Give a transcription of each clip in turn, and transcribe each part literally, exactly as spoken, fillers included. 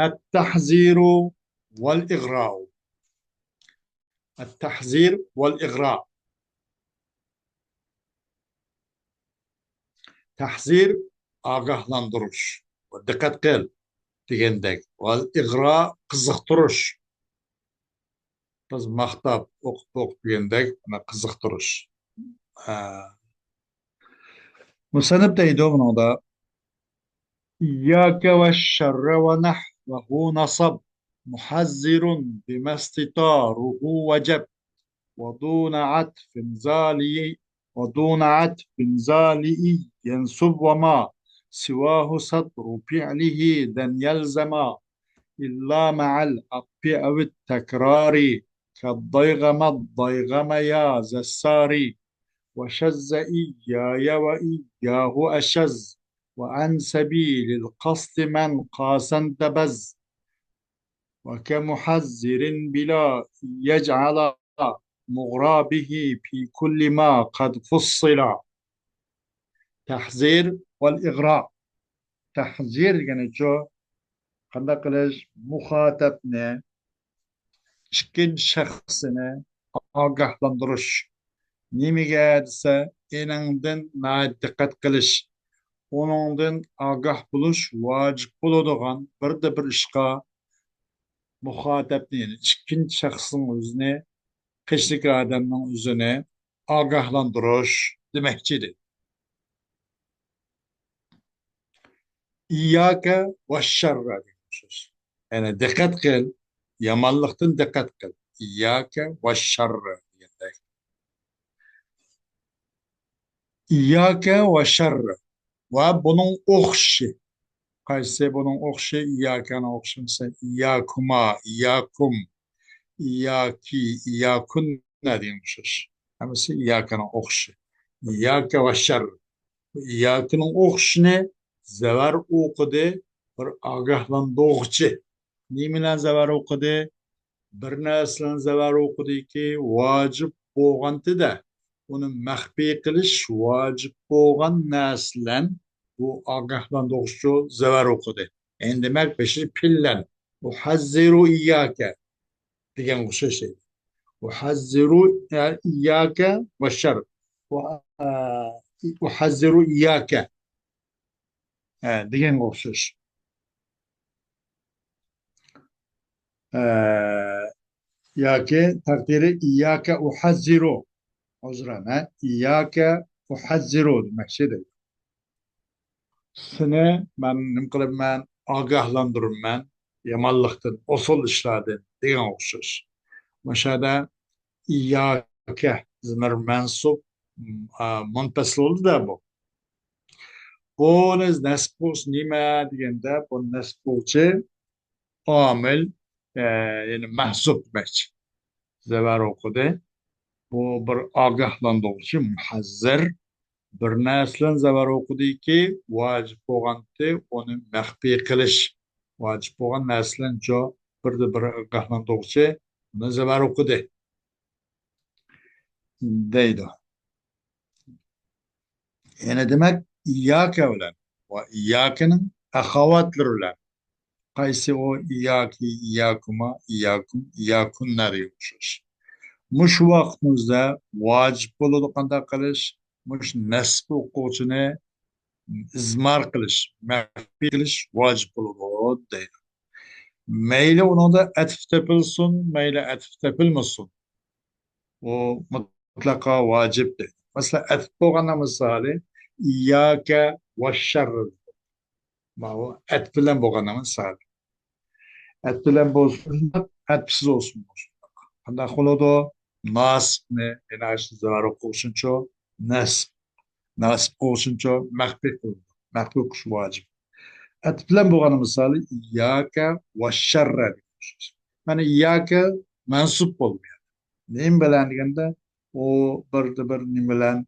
التحذير والإغراء. التحذير والإغراء. تەھزىر، ئاگاھلاندۇرۇش، دىققەت قىل دېگەندەك. ۋەل ئىغرا، قىزىقتۇرۇش. بىز ماختاپ، ئوقۇپ، ئوقۇپ دېگەندەك، مانا قىزىقتۇرۇش. ھە. مۇسەننىپ دەيدۇ بۇنىڭدا: إياك والشر ونحوه نصب، محذر بما استطاره وجب، ودون عطف زالي، ودون عطف زالي ينصب، وما سواه صدر فعله لن يلزم، إلا مع العطف أو التكرار، كالضيغم الضيغم يا ذا السار، وشذ إياي وإياه أشذ، وعن سبيل القصد من قاسا تبذ، وكمحذر بلا يجعل مغرى به في كل ما قد فصل. تەھزىر ۋەل ئىغرا. تەھزىر دېگىنىچۇ؟ قانداق قىلىش؟ مۇخاتەبنى، ئىككىنچى شەخسنى ئاگاھلاندۇرۇش. نېمىگە دېسە، ئېنىڭدىن ناھايىتى دىققەت قىلىش، ئۇنىڭدىن ئاگاھ بولۇش ۋاجىپ بولىدىغان بىردە بىر ئىشقا مۇخاتەبنى، يەنى ئىككىنچى شەخسنىڭ ئۆزىنى، قېشىدىكى ئادەمنىڭ ئۆزىنى ئاگاھلاندۇرۇش دېمەكچى ئىدى. ئىيياكە ۋەششەررە دېگەن ئوخشاش. يەنى دىققەت قىل، يامانلىقتىن دىققەت قىل. ئىيياكە ۋەششەررە دېگەندەك. ئىيياكە ۋەششەررە. ۋە بۇنىڭ ئوخشىشى. قايسى بۇنىڭ ئوخشىشى؟ ئىيياكەنىڭ ئوخشىشى. مەسىلەن، ئىيياكۇما، ئىيياكۇم، ئىيياكى، ئىيياكۇننە دېگەن ئوخشاش. ھەممىسى ئىيياكەنىڭ ئوخشىشى. ئىيياكە ۋەششەررە. ئىيياكىنىڭ ئوخشىشىنى زەۋەر ئوقۇدى، بىر ئاگاھلاندۇرغۇچى. نېمە بىلەن زەۋەر ئوقۇدى؟ بىر نەرسىلەرنى زەۋەر ئوقۇدىكى، ۋاجىپ بولغانتىدە، ئۇنى مەخپىي قىلىش ۋاجىپ بولغان نەرسىلەن بۇ ئاگاھلاندۇرغۇچى زەۋەر ئوقۇدى. يەنى دېمەك، بېشى پىللەن. ئۇھەززىرۇ ئىيياكە دېگەنگە ئوخشاش ئىدى. ئۇھەززىرۇ، يا، ئىيياكە ۋەششەر. ئۇ-، ئە، ئۇھەززىرۇ ئىيياكە. ھە، دېگەنگە ئوخشاش. ھە، ياكى تەقدىرى ئىيياكە ئۇھەززىرۇ. ئۆزرەن، ھە، ئىيياكە ئۇھەززىرۇ دېمەكچى دەيدۇ. سېنى مەن نېمە قىلىمەن؟ ئاگاھلاندۇرىمەن يامانلىقتىن، ئوسال ئىشلاردىن دېگەنگە ئوخشاش. مۇشۇ يەردە ئىيياكە زىمىر مەنسۇب، ئا، مۇنپەسىل بولدى-دە بۇ. بۇنى نەسب قىلغۇچى نېمە دېگەندە، بۇ نەسب قىلغۇچى ئامىل، ئە، يەنى مەھزۇپ دېمەكچى. زەۋەر ئوقۇدى. بۇ بىر ئاگاھلاندۇرغۇچى، مۇھەززىر. بىر نەرسىلەرنى زەۋەر ئوقۇدىكى، ۋاجىپ بولغانتى ئۇنى مەخپىي قىلىش. ۋاجىپ بولغان نەرسىلەرنىچۇ، بىردە بىر ئاگاھلاندۇرغۇچى، ئۇنى زەۋەر ئوقۇدى دەيدۇ. يەنى دېمەك، ئىيياكە بىلەن ۋە ئىيياكىنىڭ ئەخاۋاتلىرى بىلەن. قايسى ئۇ؟ ئىيياكى، ئىيياكۇما، ئىيياكۇم، ئىيياكۇننە دېگەن ئوخشاش. مۇشۇ ۋاقىتنىڭ ئۆزىدە ۋاجىپ بولىدۇ قانداق قىلىش؟ مۇشۇ نەسب ئوقۇغۇچىنى ئىزمار قىلىش، مەخپىي قىلىش ۋاجىپ بولىدۇ دەيدۇ. مەيلى ئۇنىڭدا ئەتىپ تېپىلسۇن، مەيلى ئەتىپ تېپىلمىسۇن. ئۇ مۇتلەقا ۋاجىپ دەيدۇ. مەسىلەن، ئەتىپ بولغاننىڭ مىسالى، ئىيياكە ۋەششەررى. ماۋۇ ئەتىپ بىلەن بولغاننىڭ مىسالى. ئەتىپ بىلەن بولسۇن شۇنداق، ئەتىپسىز بولسۇن شۇنداق. قانداق بولىدۇ؟ ناسىپنى، يەنە ئاشۇ زاۋار قوشۇمچە نەسىپ. ناسىپ قوشۇمچە مەخپىي قىلىدۇ. مەخپىي قىلىش ۋاجىپ. ئەتىپ بىلەن بولغان مىسالى، ئىيياكە ۋەششەررە دېگەن ئوخشاش. مانا ئىيياكە مەنسۇپ بولدى. نېمە بىلەن دېگەندە، ئۇ بىردە بىر نېمە بىلەن،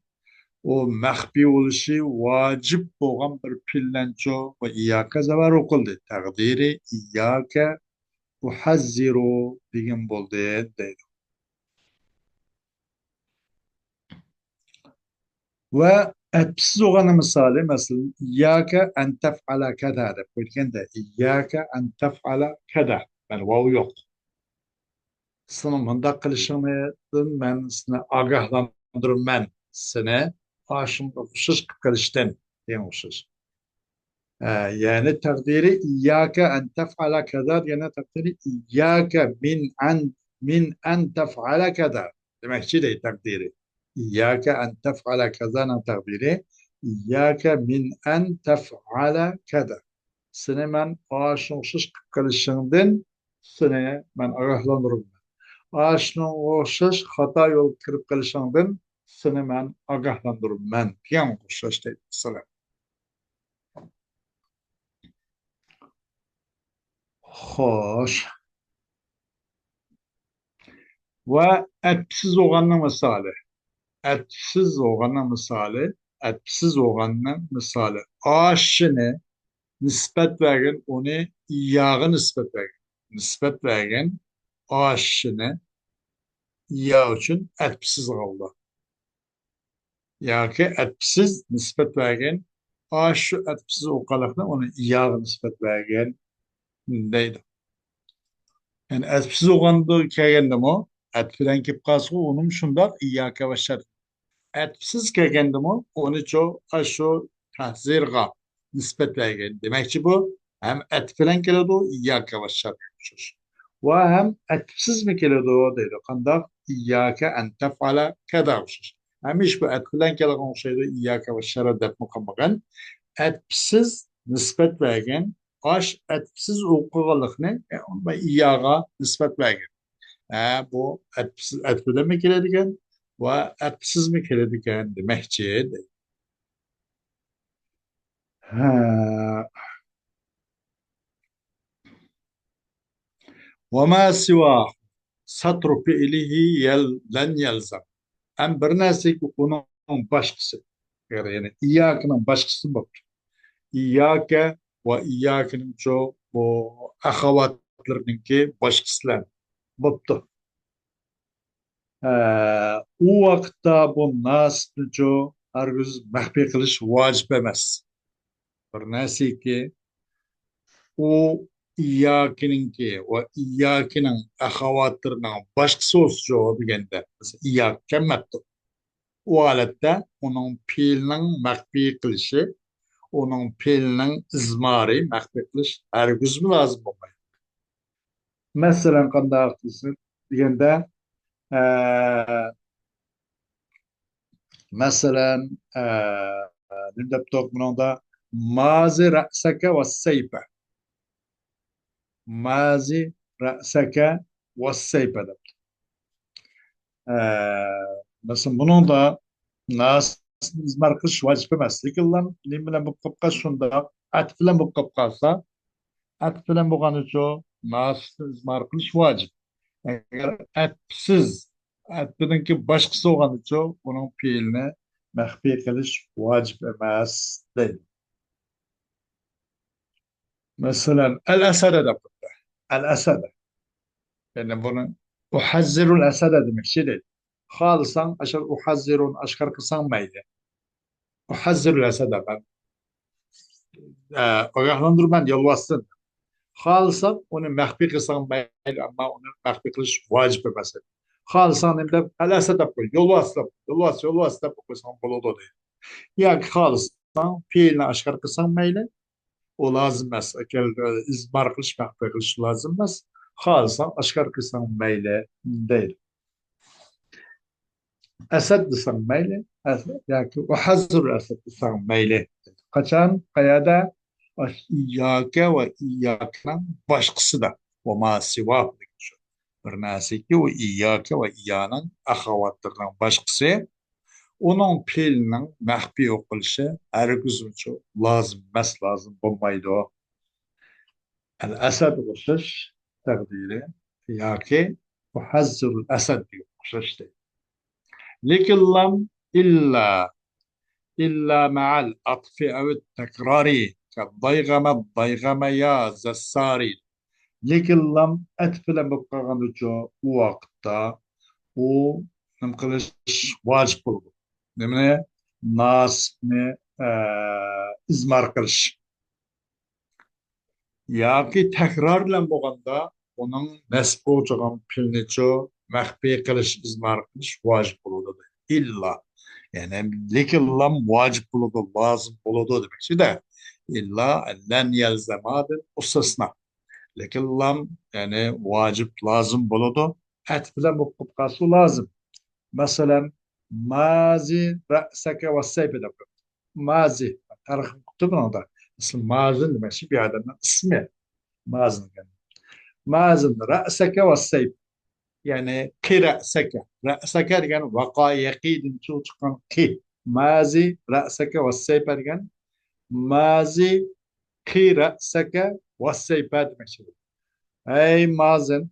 ئۇ مەخپىي بولۇشى ۋاجىپ بولغان بىر پېئىل بىلەنچۇ، ۋە ئىيياكە زاۋار ئوقۇلدى. تەقدىرى ئىيياكە ئۇھەززىرۇ دېگەن بولدى دەيدۇ. ۋە ئەتىپسىز بولغاننىڭ مىسالى، مەسىلەن، «ئىيياكە ئەن تەفئەلە كەزا» دەپ قويىدىكەندە، «ئىيياكە ئەن تەفئەلە كەزا». مەن ۋاۋ يوق. سېنى مۇنداق قىلىشىڭدىن مەن سېنى ئاگاھلاندۇرىمەن. سېنى ئاشۇنىڭغا ئوخشاش قىلىپ قېلىشتىن دېگەن ئوخشاش. ئە، يەنى تەقدىرى «ئىيياكە ئەن تەفئەلە كەزا» دېگەننىڭ تەقدىرى «ئىيياكە مىن ئەن، مىن ئەن تەفئەلە كەزا» دېمەكچى دەيدۇ تەقدىرى. «ئىيياكە ئەن تەفئەلە كەزا» نىڭ تەقدىرى «ئىيياكە مىن ئەن تەفئەلە كەزا». سېنى مەن ئاشۇنىڭغا ئوخشاش قىلىپ قېلىشىڭدىن سېنى مەن ئاگاھلاندۇرىمەن. ئاشۇنىڭغا ئوخشاش خاتا يولغا كىرىپ قېلىشىڭدىن سېنى مەن ئاگاھلاندۇرىمەن دېگەنگە ئوخشاش دەيدۇ. مەسىلەن. خوش. ۋە ئەتىپسىز بولغاننىڭ مىسالى. ئەتىپسىز بولغاننىڭ مىسالى. ئەتىپسىز بولغاننىڭ مىسالى. ئاشىنى نىسبەت بەرگىن، ئۇنى ئىياغا نىسبەت بەرگىن. نىسبەت بەرگىن ئاشىنى ئىيا ئۈچۈن ئەتىپسىز قالدى. ياكى ئەتىپسىز نىسبەت بەرگىن، ئاشۇ ئەتىپسىز بولغانلىقنى ئۇنى ئىياغا نىسبەت بەرگىن دەيدۇ. يەنى ئەتىپسىز بولغاندا كەلگەندىمۇ، ئەتىپ بىلەن كېلىپ قالسىغۇ، ئۇنىمۇ شۇنداق ئىياكە ۋە شەرت. ئەتىپسىز كەلگەندىمۇ، ئۇنىچۇ ئاشۇ تەھزىرغا نىسبەت بەرگەن دېمەكچى بۇ. ھەم ئەتىپ بىلەن كېلىدۇ، ئىياكە ۋە شەرت ئوخشاش. ۋە ھەم ئەتىپسىزمۇ كېلىدۇ دەيدۇ. قانداق؟ ئىياكە ئەن تەفئەلە كەزا ئوخشاش. ھەمىش بۇ ئەتىپ بىلەن كېلىدىغان ئوخشايدۇ، ئىياكە ۋە شەرت دەپمۇ قالمىغان. ئەتىپسىز نىسبەت بەرگەن، ئاش ئەتىپسىز ئوقۇغانلىقنى، ئە، ئىياغا نىسبەت بەرگەن. ھە، بۇ ئەتىپسىز، ئەتىپ بىلەنمۇ كېلىدىكەن ۋە ئەتىپسىزمۇ كېلىدىكەن دېمەكچى. ھە. وما سواه ستر فعله يل-، لن يلزم. ھەم بىر نەرسىگە ئۇنىڭ باشقىسى. يەنى ئىياكىنىڭ باشقىسى بوپتۇ. ئىياكە ۋە ئىياكىنىڭچۇ بۇ ئەخەۋاتلىرىنىڭكى باشقىسىلەر بوپتۇ. ئە، ئۇ ۋاقىتتا بۇ ناسىبنىچۇ ھەرگىز مەخپىي قىلىش ۋاجىپ ئەمەس. بىر نەرسىكى، ئۇ ئىياكىنىڭكى ۋە ئىياكىنىڭ ئەخەۋاتلىرىنىڭ باشقىسى بولسىچۇ دېگەندە، مەسىلەن، ئىياكە كەلمەپتۇ. ئۇ ھالەتتە ئۇنىڭ پېئىلىنىڭ مەخپىي قىلىشى، ئۇنىڭ پېئىلىنىڭ ئىزمارى مەخپىي قىلىش ھەرگىزمۇ لازىم بولمايدۇ. مەسىلەن، قانداق دېسە، دېگەندە، ئە، مەسىلەن، ئە، نېمە دەپتۇق بۇنىڭدا؟ مازى رەسەكە ۋەسسەيپە. مازى رەسەكە ۋەسسەيپە دەپتۇ. ئە، مەسىلەن، بۇنىڭدا ناسىبنى ئىزمار قىلىش ۋاجىپ ئەمەس. لېكىنلا نېمە بىلەن بولۇپ قالىدىكەن؟ شۇنداق ئەتىپ بىلەن بولۇپ قالىدىكەن. ئەتىپ بىلەن بولغانىچۇ ناسىبنى ئىزمار قىلىش ۋاجىپ. ئەگەر ئەتىپسىز، ئەتىپنىڭكى باشقىسى بولغانىچۇ ئۇنىڭ پېئىلىنى مەخپىي قىلىش ۋاجىپ ئەمەس دەيدۇ. مەسىلەن، ئەل ئەسەدە دەپ قويدى. ئەل ئەسەدە. يەنى بۇنى ئۇھەززىرۇل ئەسەدە دېمەكچى دەيدۇ. خالىساڭ، ئاشۇ ئۇھەززىرۇنى ئاشكارا قىلساڭ مەيلى. ئۇھەززىرۇل ئەسەدە، مەن، ئە، ئاگاھلاندۇرىمەن، يولۋاستىن. خالىساڭ، ئۇنى مەخپىي قىلساڭ مەيلى، ئەمما ئۇنى مەخپىي قىلىش ۋاجىپ ئەمەس. خالىساڭ نېمە دەپ، ئەل ئەسەد دەپ قوي، يولۋاس دەپ، يولۋاس، يولۋاس دەپ قويساڭ بولىدۇ دەيدۇ. ياكى خالىساڭ، پېئىلنى ئاشكارا قىلساڭ مەيلى، ئۇ لازىم ئەمەس. ئەكەل، ئىزمار قىلىش، مەخپىي قىلىش لازىم ئەمەس. خالىساڭ ئاشكارا قىلساڭ مەيلى دەيدۇ. ئەسەد دېسەڭ مەيلى، ئەسەد ياكى ئۇھەززىرۇل ئەسەد دېسەڭ مەيلى. قاچان، قەيەردە؟ ئاشۇ ئىيياكە ۋە ئىيياكىنىڭ باشقىسىدا. ۋە ما سىۋاھۇ دېگەن شۇ. بىر نەرسىكى، ئۇ ئىيياكە ۋە ئىييانىڭ ئەخەۋاتلىرىنىڭ باشقىسى، ئۇنىڭ پېئىلىنىڭ مەخپىي ئوقۇلۇشى ھەرگىزمۇ لازىم ئەمەس، لازىم بولمايدۇ. ئەل ئەسەد ئوخشاش تەقدىرى ياكى ئۇھەززىرۇل ئەسەد دېگەن ئوخشاش دەيدۇ. لېكىنلام ئىللا، ئىللا مەئەل ئەتفى ئەۋىت تەكرارى، كەددايغەمە، دايغەمە يا زەسسارى. لېكىنلام ئەتىپ بىلەن بولۇپ قالغاندىچۇ ئۇ ۋاقىتتا ئۇ نېمە قىلىش ۋاجىپ بولىدۇ. نېمىنى؟ ناسىبنى، ئە، ئىزمار قىلىش. ياكى تەكرار بىلەن بولغاندا، ئۇنىڭ نەسب بولغان پېلىنىچۇ مەخپىي قىلىش، ئىزمار قىلىش ۋاجىپ بولىدۇ. ئىللا. يەنى، لېكىنلام ۋاجىپ بولىدۇ، لازىم بولىدۇ دېمەكچىدە. ئىللا لەن يەلزەمادىن ئۇستىسنا. لېكىنلام، يەنى ۋاجىپ، لازىم بولىدۇ. ئەتىپ بىلەن بولۇپ قالسا لازىم. مەسىلەن، مازى رەسەكە ۋەسسەيپە دەپ قويۇپتۇ. مازى، تارىخ ئوقۇپتۇ بۇنىڭدا. ئەسلى مازىن دېمەكچى بۇ ئادەمنىڭ ئىسمى. مازىن دېگەن. مازىن رەسەكە ۋەسسەيپ. يەنى قى رەسەكە. رەسەكە دېگەن ۋاقا يەقىدىن چىققان قى. مازى رەسەكە ۋەسسەيپە دېگەن. مازى قى رەسەكە ۋەسسەيپە دېمەكچى. ئەي مازىن،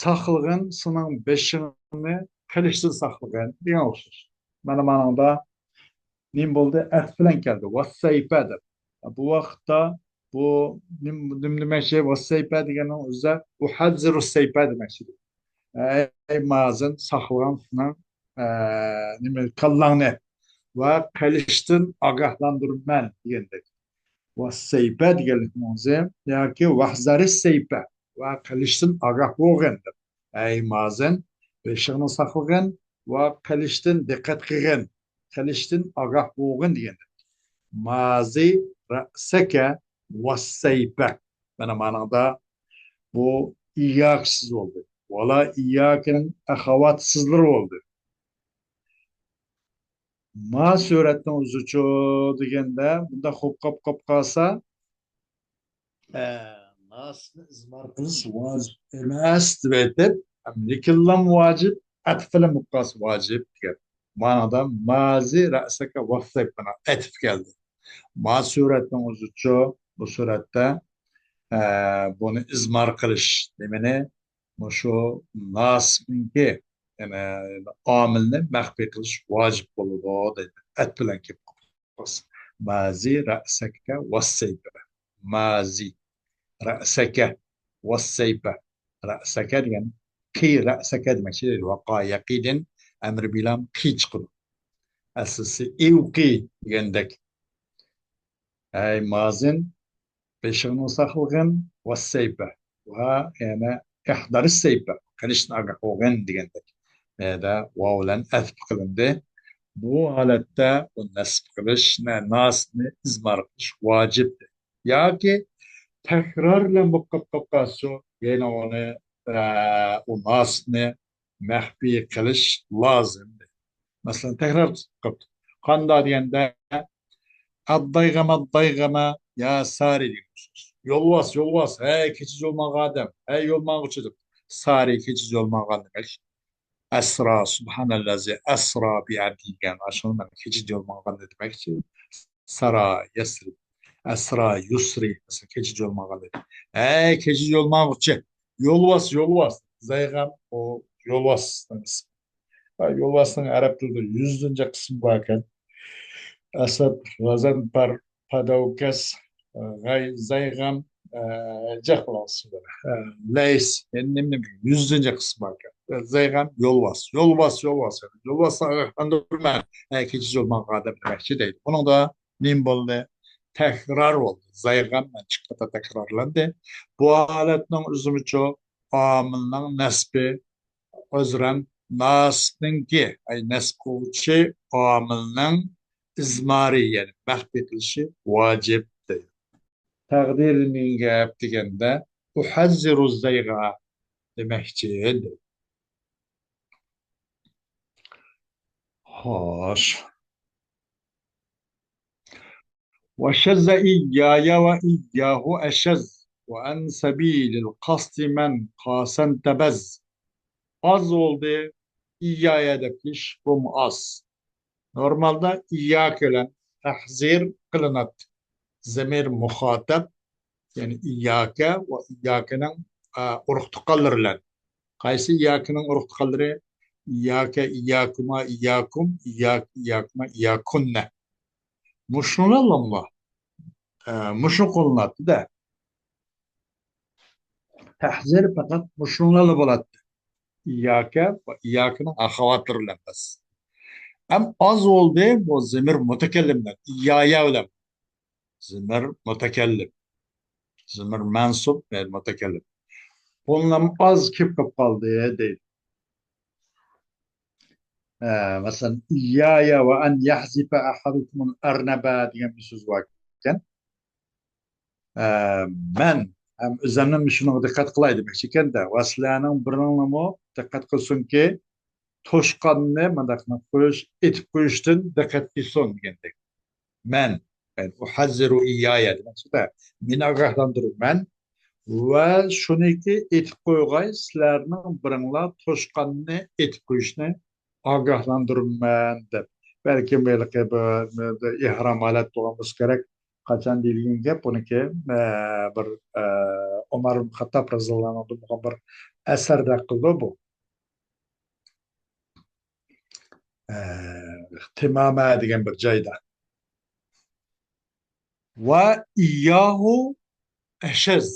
ساقلىغىن سېنىڭ بېشىڭنى قىلىچتىن ساقلىغىن دېگەن ئوخشاش. مانا مانىڭدا نېمە بولدى؟ ئەتىپ بىلەن كەلدى. ۋەسسەيپە دەپ. بۇ ۋاقىتتا بۇ نېمە، نېمە دېمەكچى؟ ۋەسسەيپە دېگەننىڭ ئۆزى ئۇھەززىرۇ سەيپە دېمەكچى. ئەي مازىن، ساقلىغىن سېنىڭ، ئە، نېمە، كاللاڭنى ۋە قىلىچتىن ئاگاھلاندۇرىمەن دېگەندەك. ۋەسسەيپە دېگەنلىكنىڭ ئۆزى ياكى ۋەھزەرى سەيپە ۋە قىلىچتىن ئاگاھ بولغىن دەپ. ئەي مازىن، بېشىڭنى ساقلىغىن ۋە قىلىچتىن دىققەت قىلغىن، قىلىچتىن ئاگاھ بولغىن دېگەندەك. مازى رەسەكە ۋەسسەيپە. مانا مانىڭدا بۇ ئىياكىسىز بولدى. ۋالا ئىياكىنىڭ ئەخەۋاتسىزلىرى بولدى. ما سۈرەتنىڭ ئۆزىچۇ دېگەندە، بۇنداق خوپ قاپ قاپ قالسا، ئە، ناسىبنى ئىزمار قىلىش ۋاجىپ ئەمەس دەپ ئېيتىپ، لېكىنلام ۋاجىپ، ئەتىپ بىلەن بولۇپ قالسا ۋاجىپ دېگەن. مانىدا مازى رەسەكە ۋەسسەيپە، مانا ئەتىپ كەلدى. ما سۈرەتنىڭ ئۆزىچۇ، بۇ سۈرەتتە، ئە، بۇنى ئىزمار قىلىش نېمىنى؟ مۇشۇ ناسىبنىڭكى، يەنى ئامىلنى مەخپىي قىلىش ۋاجىپ بولىدۇ دەيدۇ. ئەتىپ بىلەن كېلىپ قالسا. مازى رەسەكە ۋەسسەيپە. مازى رەسەكە ۋەسسەيپە. رەسەكە دېگەن قى رەسەكە دېمەكچى دەيدۇ. ۋاقا يەقىدىن ئەمرى بىلام قى چىقىدۇ. ئەسلىسى ئىۋقى دېگەندەك. ئەي مازىن، بېشىڭنى ساقلىغىن، ۋەسسەيپە ۋە يەنە ئىھدارى سەيپە، قىلىچتىن ئاگاھ بولغىن دېگەندەك. يەنە ۋاۋ بىلەن ئەتىپ قىلىندى. بۇ ھالەتتە بۇ نەسب قىلىش، نە-، ناسىبنى ئىزمار قىلىش ۋاجىپتۇر. ياكى تەكرار بىلەن بولۇپ قاپ-، قاپ قالسا، يەنە ئۇنى، ئە، ئۇ ناسىبنى مەخپىي قىلىش لازىم. مەسىلەن، تەكرار قىلىپ قاپتۇ. قانداق دېگەندە، ئاددايغاما، ئاددايغاما، يا سارى دېگەن سۆز. يولۋاس، يولۋاس، ھەي، كېچىدە يول ماڭغان ئادەم، ھەي، يول ماڭغۇچى دەپ. سارى، كېچىدە يول ماڭغان دېمەك. ئەسرا، سۇبھانەللەزى ئەسرا بىئەبدى دېگەن، ئاشۇنى مانا كېچىدە يول ماڭغان دېمەكچى. سارا، يەسرى. ئەسرا، يۇسرى. مەسىلەن، كېچىدە يول ماڭغان دېدى. ھەي، كېچىدە يول ماڭغۇچى. يولۋاس، يولۋاس. زەيغەم، ئۇ يولۋاس. ھە، يولۋاسنىڭ ئەرەب تىلىدا يۈزدىنچە قىسمى بار ئىكەن. ئەسەد، غەزەنپەر، پاداۋكەس، غەي-، زەيغەم، ئە، جەق بىلەن ئىسمى بار. ئە، لەيس، يەنى نېمە، نېمە، يۈزدىنچە قىسمى بار ئىكەن. ئە، زەيغەم، يولۋاس، يولۋاس، يولۋاس. يولۋاسنى ئاگاھلاندۇرىمەن. ھە، كېچىدە يول ماڭغان ئادەم دېمەكچى دەيدۇ. ئۇنىڭدا نېمە بولدى؟ تەكرار بولدى. زەيغەم، ئىككى قېتىم تەكرارلاندى. بۇ ھالەتنىڭ ئۆزىمۇچۇ ئامىلنىڭ نەسبى، ئۆزرەن، ناسىبنىڭكى، ئەي، نەسب قىلغۇچى ئامىلنىڭ ئىزمارى، يەنى مەخپىي قىلىشى ۋاجىپ دەيدۇ. تەقدىرى نېمە گەپ دېگەندە، ئۇھەززىرۇ زەيغا دېمەكچى. خوش. وشذ إياي وإياه أشذ، وعن سبيل القصد من قاسا انتبذ. ئاز بولدى، ئىيايا دەپ كېلىش، بۇمۇ ئاز. نورمالدا ئىياكە بىلەن تەھزىر قىلىناتتى. زەمىر مۇخاتەب، يەنى ئىياكە ۋە ئىياكىنىڭ، ئا، ئۇرۇق تۇغقانلىرى بىلەن. قايسى ئىياكىنىڭ ئۇرۇق تۇغقانلىرى؟ ئىياكە، ئىياكۇما، ئىياكۇم، ئىياك، ئىياكۇما، ئىياكۇننە. مۇشۇلارلا، ئە، مۇشۇ قوللىناتتى-دە. تەھزىر پەقەت مۇشۇلارلا بولاتتى. ئىياكە ۋە ئىياكىنىڭ ئەخەۋاتلىرى بىلەن بەس. ئەم ئاز بولدى بۇ زىمىر مۇتەكەللىملەر. ئىيايە بىلەن زىمىر مۇتەكەللىم. زىمىر مەنسۇب، مەن مۇتەكەللىم. بۇنىڭلارمۇ ئاز كېلىپ قالدى دەيدۇ. ئە، مەسىلەن، «ئىيايە ۋە ئەن يەھزىفە ئەھەدۇكۇمۇل ئەرنەبە» دېگەن بىر سۆز بار ئىكەن. ئە، مەن ھەم ئۆزۈمنى شۇنىڭغا دىققەت قىلاي دېمەكچى ئىكەن-دە. ۋە سىلەرنىڭ بىرىڭلارمۇ دىققەت قىلسۇنكى، توشقاننى مۇنداق قويۇش، ئېتىپ قويۇشتىن دىققەت قىلسۇن دېگەندەك. مەن، مەن ئۇھەززىرۇ ئىيايە دېمەكچىدە، مېنى ئاگاھلاندۇرۇڭ. مەن ۋە شۇنىكى ئېتىپ قويغاي، سىلەرنىڭ بىرىڭلار توشقاننى ئېتىپ قويۇشنى ئاگاھلاندۇرىمەن دەپ. بەلكىم ھېلىقى بىر، بىر ئېھرام ھالەت بولغان بولسا كېرەك، قاچان دېيىلگەن گەپ ئۇنىكى، ئە، بىر، ئە، ئۆمەر ئىبن خەتتاب رەزىياللاھۇ ئەنھۇدىن بولغان بىر ئەسەردەك قىلىدۇ بۇ. ئە، تىمامە دېگەن بىر جايدا. ۋە ئىياھۇ ئەشەز.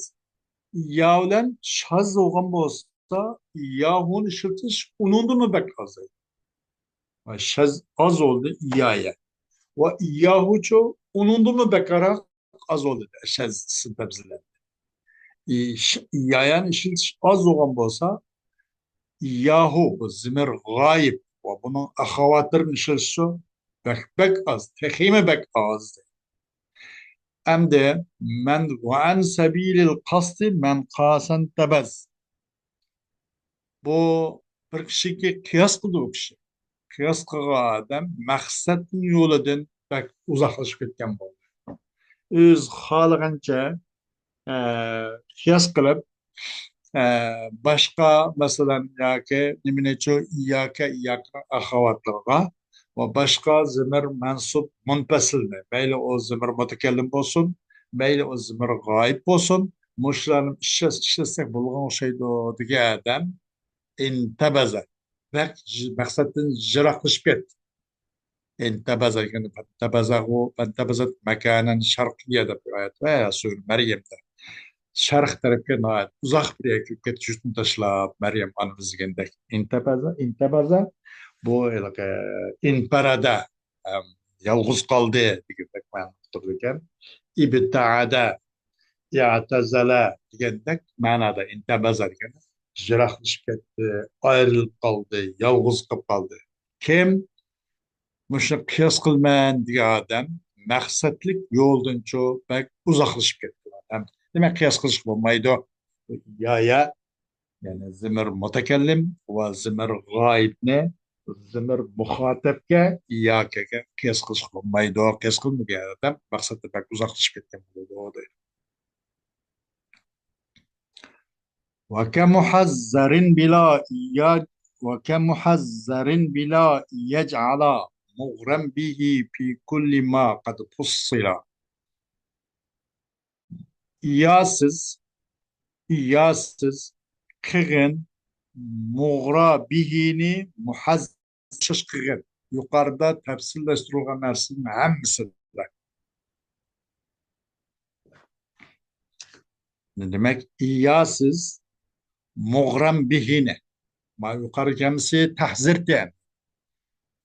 ئىيا بىلەن شاز بولغان بولسا، ئىياھۇنى ئىشلىتىش ئۇنىڭدىنمۇ بەك ئاز. ۋە شاز ئاز بولدى، ئىيايە. ۋە ئىياھۇچۇ ئۇنىڭدىنمۇ بەكراق ئاز بولدى، شاز سىنتەبزىلەندى. ئى، ش-، ئىيايەنى ئىشلىتىش ئاز بولغان بولسا، ئىياھۇ، بۇ زىمىر غايىب ۋە بۇنىڭ ئەخەۋاتلىرىنى ئىشلىتىشى بەك، بەك ئاز، تېخىمۇ بەك ئاز. ئەمدى مەن ۋە ئەن سەبىلىل قاستى مەن قاسەن تەبەز. بۇ بىر كىشىگە قىياس قىلدى ئۇ كىشى. قىياس قىلغان ئادەم مەقسەتنىڭ يولىدىن بەك ئۇزاقلىشىپ كەتكەن بولدى. ئۆزى خالىغانچە، ئە، قىياس قىلىپ، ئە، باشقا، مەسىلەن، ياكى نېمىنىچۇ، ياكى، ياكى ئەخەۋاتلىرىغا ۋە باشقا زىمىر مەنسۇب مۇنپەسىلنى، مەيلى ئۇ زىمىر مۇتەكەللىم بولسۇن، مەيلى ئۇ زىمىر غايىب بولسۇن، مۇشۇلارنى ئىشلەس-، ئىشلەتسەك بولغان ئوخشايدۇ دېگەن ئادەم ئىنتەبەزە. بەك ج-، مەقسەتتىن يىراقلىشىپ كەتتى. ئىنتەبەزە دېگەن، تەبەزەغۇ، ئىنتەبەزەت مەكانەن شەرقىيە دەپ رىۋايەت بار سۈرە مەريەمدە. شەرق تەرەپكە ناھايىتى ئۇزاق بىر يەرگە كۆچۈپ كەتتى، يۇرتۇن تاشلاپ، مەريەم ئانىمىز دېگەندەك. ئىنتەبەزە، ئىنتەبەزە، بۇ ھېلىقى ئىنپەرەدە، ئەم، يالغۇز قالدى دېگەندەك مەنىدە تۇرىدىكەن. ئىبتەئەدە، ئىئتەزەلە دېگەندەك مەنىدە، ئىنتەبەزە دېگەن يىراقلىشىپ كەتتى، ئايرىلىپ قالدى، يالغۇز قېلىپ قالدى. كىم مۇشۇ قىياس قىلىمەن دېگەن ئادەم مەقسەتلىك يولدىنچۇ بەك ئۇزاقلىشىپ كەتتى. ھەم دېمەك، قىياس قىلىشقا بولمايدۇ. يا، يا، يەنى زىمىر مۇتەكەللىم ۋە زىمىر غايىبنى زىمىر مۇخاتەپكە ياكىگە قىياس قىلىشقا بولمايدۇ. قىياس قىلمىغان ئادەم مەقسەتتىن بەك ئۇزاقلىشىپ كەتكەن بولىدۇ، دەيدۇ. وكمحذر بلا يج-، وكمحذر بلا يجعل مغرا به في كل ما قد فصل. ئىياسىز، ئىياسىز قىلغىن مۇغرا بىھىنى مۇھەز-، ئوخشاش قىلغىن. يۇقىرىدا تەپسىللەشتۈرۈلگەن نەرسىنىڭ ھەممىسىدە. دېمەك، ئىياسىز مۇغرەم بىھىنى. ما يۇقىرىقى ھەممىسى تەھزىرتى.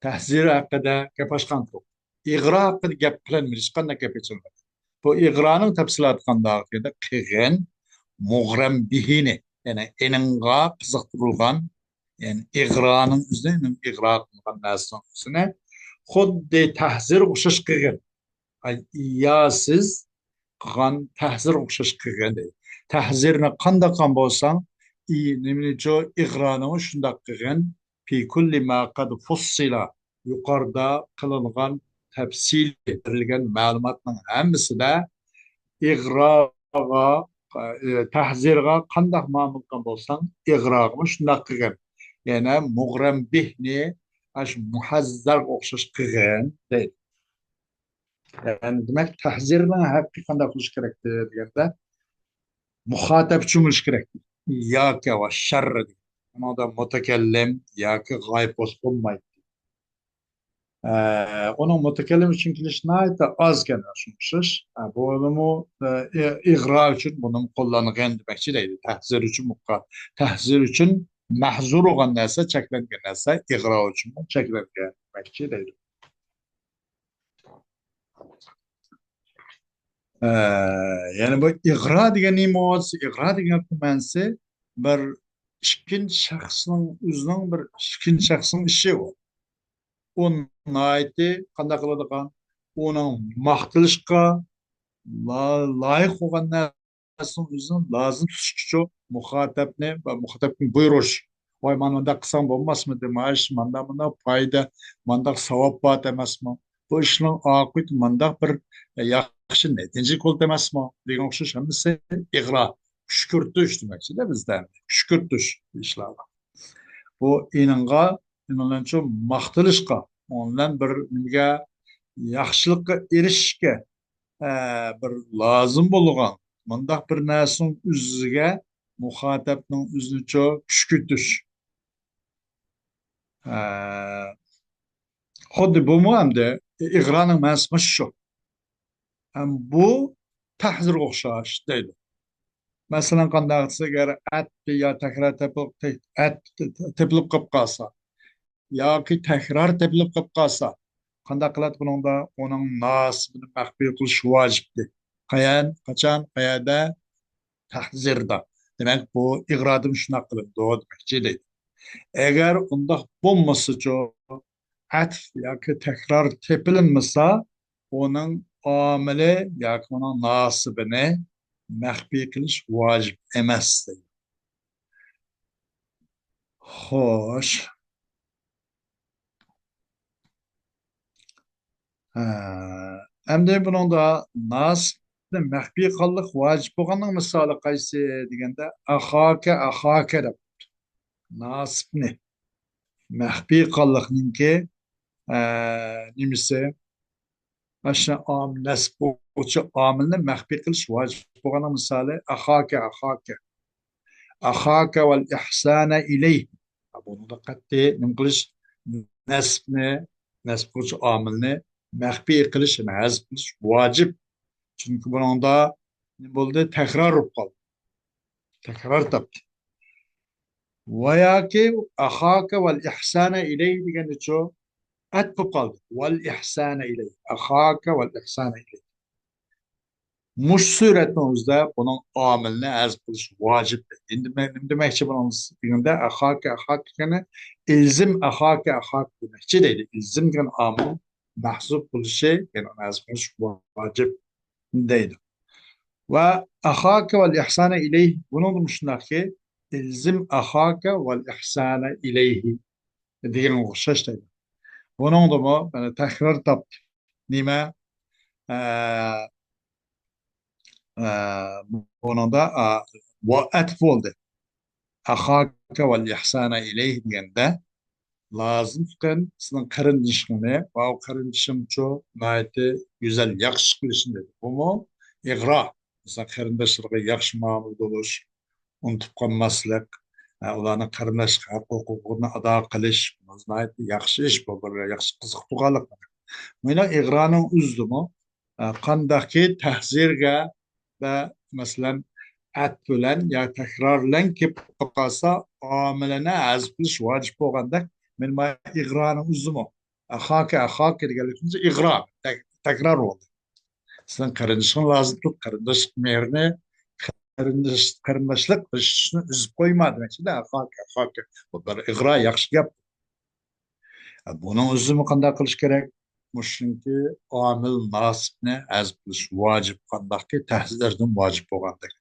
تەھزىر ھەققىدە گەپ ئاچقانتۇق. ئىغرا ھەققىدە گەپ قىلىنمىدى، ھېچقانداق گەپ ئېچىلمىدى. بۇ ئىغرانىڭ تەپسىلاتى قانداق دېگەندە، قىلغىن مۇغرەم بىھىنى، يەنى ئېنىڭغا قىزىقتۇرۇلغان، يەنى ئىغرانىڭ ئۆزىنى، ئىغرا قىلغان نەرسىنىڭ ئۆزىنى خۇددى تەھزىرگە ئوخشاش قىلغىن. ئاي، ئىياسىز قىلغان تەھزىرگە ئوخشاش قىلغىن دەيدۇ. تەھزىرنى قانداق قىلغان بولساڭ، ئى-، نېمىنىچۇ، ئىغرانىمۇ شۇنداق قىلغىن. في كل ما قد فصل، يۇقىرىدا قىلىنغان تەپسىلىي بېرىلگەن مەلۇماتنىڭ ھەممىسىدە ئىغراغا، ئى، تەھزىرغا قانداق مۇئامىلە قىلغان بولساڭ، ئىغراغىمۇ شۇنداق قىلغىن. يەنى مۇغرەم بىھنى ئاشۇ مۇھەززەرگە ئوخشاش قىلغىن دەيدۇ. يەنى دېمەك، تەھزىرنىڭ ھەققى قانداق بولۇشى كېرەك دېگەندە، مۇخاتەپ ئۈچۈن بولۇشى كېرەك. ياكى ۋە شەرر دېگەن. ئۇنىڭدا مۇتەكەللىم ياكى غايىب بولسا بولمايدۇ. ئە، ئۇنىڭ مۇتەكەللىم ئۈچۈن كېلىشى ناھايىتى ئاز ئىكەن، شۇنىڭغا ئوخشاش. ئە، بۇنىمۇ، ئە، ئى-، ئىغرا ئۈچۈن بۇنىمۇ قوللانغىن دېمەكچى دەيدۇ. تەھزىر ئۈچۈن مۇقا-، تەھزىر ئۈچۈن مەھزۇر بولغان نەرسە، چەكلەنگەن نەرسە ئىغرا ئۈچۈنمۇ چەكلەنگەن دېمەكچى دەيدۇ. ئە، يەنى بۇ ئىغرا دېگەن نېمە بولسا، ئىغرا دېگەن گەپنىڭ مەنىسى بىر ئىككىنچى شەخسنىڭ ئۆزىنىڭ بىر ئىككىنچى شەخسنىڭ ئىشى ئۇ. ئۇ ناھايىتى قانداق قىلىدىغان، ئۇنىڭ ماختىلىشقا لا-، لايىق بولغان نەرسىنىڭ ئۆزىنى لازىم تۇتۇشقىچۇ مۇخاتەبنى ۋە مۇخاتەبنى بۇيرۇش. ۋاي، مانا مۇنداق قىلساڭ بولماسمىدى؟ ما ئىش مانداق، مۇنداق پايدا، مانداق ساۋاب بار ئەمەسمۇ؟ بۇ ئىشنىڭ ئاقىۋىتى مانداق بىر ياخشى نەتىجىگە بولدى ئەمەسمۇ؟ دېگەن ئوخشاش ھەممىسى ئىغرا، كۈشكۈرتۈش دېمەكچىدە بىزدە. كۈشكۈرتۈش ئىشلارغا. بۇ ئېنىڭغا، ئېنىڭلارچۇ ماختىلىشقا، ئۇنىڭ بىلەن بىر نېمىگە، ياخشىلىققا ئېرىشىشكە، ئە، بىر لازىم بولغان مۇنداق بىر نەرسىنىڭ ئۆزىگە مۇخاتەبنىڭ ئۆزىنىچۇ كۈشكۈرتۈش. ئە، خۇددى بۇمۇ ئەمدى ئىغرانىڭ مەنىسى مۇشۇ شۇ. ھەم بۇ تەھزىرگە ئوخشاش دەيدۇ. مەسىلەن، قانداق دېسە، ئەگەر ئەتپ يا تەكرار تېپىلىپ، ئەتپ تېپىلىپ قېلىپ قالسا، ياكى تەكرار تېپىلىپ قېلىپ قالسا، قانداق قىلاتتى بۇنىڭدا؟ ئۇنىڭ ناسىبىنى مەخپىي قىلىش ۋاجىپتى. قەيەن، قاچان، قەيەردە؟ تەھزىردا. دېمەك، بۇ ئىغرادىمۇ شۇنداق قىلىنىدۇ دېمەكچى دەيدۇ. ئەگەر ئۇنداق بولمىسىچۇ، ئەتپ ياكى تەكرار تېپىلىنمىسا، ئۇنىڭ ئامىلى ياكى ئۇنىڭ ناسىبىنى مەخپىي قىلىش ۋاجىپ ئەمەس دەيدۇ. خوش. ھە، ئەمدى بۇنىڭدا ناسىبنى مەخپىي قىلىش ۋاجىپ بولغاننىڭ مىسالى قايسى دېگەندە، ئەخاكە، ئەخاكە دەپ ناسىبنى مەخپىي قىلىشنىڭكى، ئە، نېمىسى؟ ئاشۇ ئام-، نەسب بولغۇچى ئامىلنى مەخپىي قىلىش ۋاجىپ بولغاننىڭ مىسالى، ئەخاكە، ئەخاكە. ئەخاكە ۋەل ئىھسانە ئىلەيھ. بۇنىڭدا قەتئىي نېمە قىلىش؟ نەسبنى، نەسب بولغۇچى ئامىلنى مەخپىي قىلىش، يەنى ھەزپ قىلىش ۋاجىپ. چۈنكى بۇنىڭدا نېمە بولدى؟ تەكرار بولۇپ قالدى. تەكرار تاپتى. ۋە ياكى ئەخاكە ۋەل ئىھسانە ئىلەيھ دېگەندىچۇ؟ ئەتپ بولۇپ قالدى. ۋەل ئىھسانە ئىلەيھ. ئەخاكە ۋەل ئىھسانە ئىلەيھ. مۇشۇ سۈرەتنىڭ ئۆزىدە بۇنىڭ ئامىلىنى ھەزپ قىلىش ۋاجىپ. ئەمدى نېمە دېمەكچى بۇنىڭ دېگەندە، ئەخاكە، ئەخاكە دېگەننى ئىلزىم ئەخاكە، ئەخاكە دېمەكچى دەيدۇ. ئىلزىم دېگەن ئامىل مەھزۇپ بولۇشى، يەنى ئۇنى ھەزپ قىلىش ۋاجىپ دەيدۇ. ۋە ئەخاكە ۋەل ئىھسانە ئىلەيھ، بۇنىڭدىمۇ شۇنداقكى، ئىلزىم ئەخاكە ۋەل ئىھسانە ئىلەيھ دېگەنگە ئوخشاش دەيدۇ. بۇنىڭدىمۇ، مانا، تەكرار تاپتى. نېمە؟ ئە، ئە، بۇنىڭدا، ئە، ۋە ئەتپ بولدى. ئەخاكە ۋەل ئىھسانە ئىلەيھ دېگەندە، لازىم تۇتقىن سېنىڭ قېرىندىشىڭنى، ۋە ئۇ قېرىندىشىڭچۇ ناھايىتى گۈزەل، ياخشى قىلىشنى دېدى. بۇمۇ ئىغرا. مەسىلەن، قېرىنداشلىرىغا ياخشى مۇئامىلە بولۇش، ئۇنتۇپ قالماسلىق، ھە، ئۇلارنىڭ قېرىنداشلىق ھەق ھوقۇقىنى ئادا قىلىش، بۇ ناھايىتى ياخشى ئىش، بۇ بىر ياخشى قىزىقتۇرغانلىق. مانا ئىغرانىڭ ئۆزىدىمۇ، ھە، قانداقكى تەھزىرگە ۋە مەسىلەن، ئەتپ بىلەن يا تەكرار بىلەن كېلىپ قالسا، ئامىلىنى ھەزپ قىلىش ۋاجىپ بولغاندەك، مانا ئىغرانىڭ ئۆزىمۇ ئەخاكە، ئەخاكە دېگەنلىكىمىز ئىغرا، تەك-، تەكرار بولدى. سېنىڭ قېرىندىشىڭ لازىم تۇت، قېرىنداشلىق مېھرىنى، قېرىنداش-، قېرىنداشلىق رىشتىسىنى ئۈزۈپ قويما دېمەكچىدە، ئەخاكە، ئەخاكە. بۇ بىر ئىغرا، ياخشى گەپ. بۇنىڭ ئۆزىمۇ قانداق قىلىش كېرەك؟ مۇشۇنىڭكى ئامىل ناسىبنى ھەزپ قىلىش ۋاجىپ، قانداقكى تەھزىردىن ۋاجىپ بولغاندەك.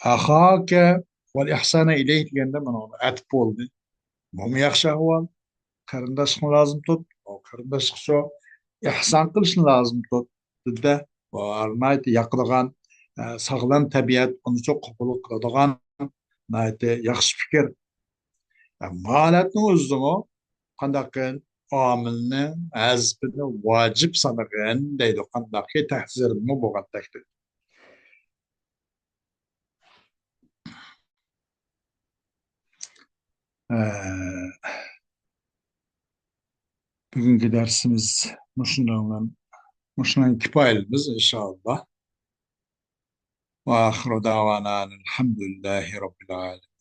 ئەخاكە ۋەل ئىھسانە ئىلەيھ دېگەندە مانا ئەتىپ بولدى. بۇمۇ ياخشى ئەھۋال. قېرىنداشلىقنى لازىم تۇت، ئۇ قېرىنداشلىق شۇ. ئېھسان قىلىشنى لازىم تۇت، دېدى. بۇ ناھايىتى ياقىدىغان، ئە، ساغلام تەبىئەت، ئۇنى چوق قوبۇل قىلىدىغان ناھايىتى ياخشى پىكىر. ئە، مۇ ھالەتنىڭ ئۆزىدىمۇ قانداق قىل ئامىلنى ھەزپىنى ۋاجىپ سانىغىن دەيدۇ، قانداقكى تەھزىرمۇ بولغاندەك دەيدۇ. ئە، بۈگۈنكى دەرسىمىز مۇشۇنىڭ بىلەن، مۇشۇنىڭ كۇپايىلىمىز، ئىنشائاللا. وآخر دعوانا أن الحمد لله رب العالمين.